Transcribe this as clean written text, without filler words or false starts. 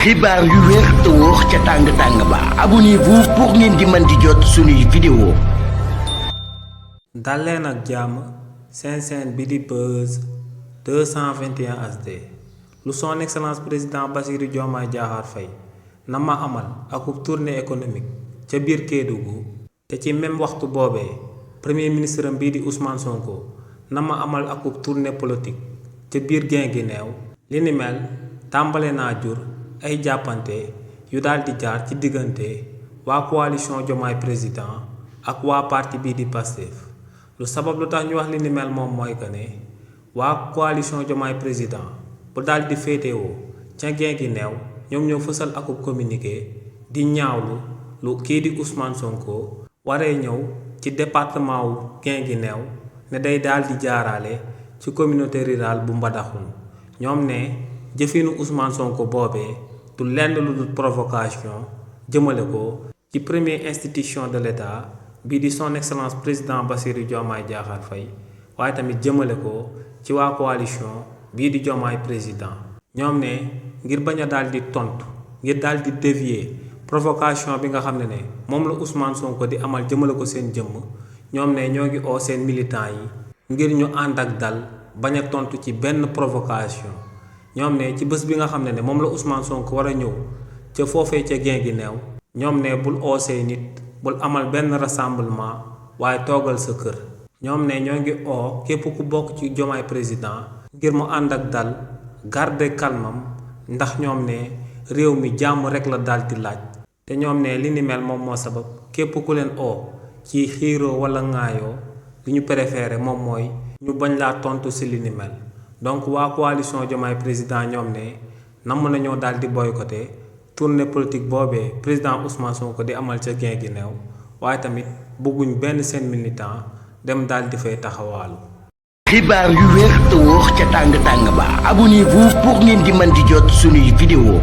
xibaar yu wér te wóor ca tàng ba abonnez-vous pour ngeen di mën di jot suñuy vidéo. dal leen ak jàmm seen chaîne bi di Buzz 221 HD lu son excellence président Bassirou Diomaye Diakhar Faye na ma amal akub tournée économique ca biir Kédougou te ci même waxtu boobee premier ministre am bii di Ousmane Sonko na ma amal akub tournée politique ca biir Guinguinéo li ni mel tàmbale naa jur ay jàppante yu daal di jaar ci diggante waa coalition Diomaye président ak waa parti bii di Pastef lu sabab lu tax ñu wax li ni mel moom mooy que ne waa coalition Diomaye président bu daal di féetewoo ca Guinguinéo ñoom ñoo fësal akub communiqué di ñaawlu lu kii di Ousmane Sonko waree ñëw ci département wu Guinguinéo ne day daal di jaarale ci communauté rurale bu Mbadakhoune ñoom ne jëfinu Ousmane Sonko boobee du lenn lu dul provocation jëmale ko ci première institution de l'État bii di son excellence président Bassirou Diomaye Diakhar Faye waaye tamit jëmale ko ci waa coalition bii di Diomaye président ñoom ne ngir bañ a daal di tontu ngir daal di dévier provocation bi nga xam ne moom la Ousmane Sonko di amal jëmale ko seen jëmm ñoom ne ñoo ngi oo seen militants yi ngir ñu ànd ak dal bañ a tontu ci benn provocation ñoom ne ci bés bi nga xam ne moom la Ousmane Sonko war a ñëw ca foofee ca Guinguinéo ñoom ne bul oosee nit bul amal benn rassemblement waaye toogal sa kër ñoom ne ñoo ngi oo képp ku bokk ci Diomaye président ngir mu ànd ak dal garder calmam ndax ñoom ne réew mi jàmm rek la daal di laaj te ñoom ne li ni mel moom moo sabab képp ku leen oo ci xiiroo wala ŋaayoo li ñu préféré moom mooy ñu bañ laa tontu si li ni mel donc waa coalition Diomaye président ñoom ne namm nañoo daal di boycotté tournée politique boobee président Ousmane Sonko di amal ca Guinguinéo waaye tamit bëgguñ benn seen militant dem daal di fay taxawaalu. xibaar yu wér te wóor ca tàng ba abonnez-vous pour ngeen di mën di jot suñuy vidéo.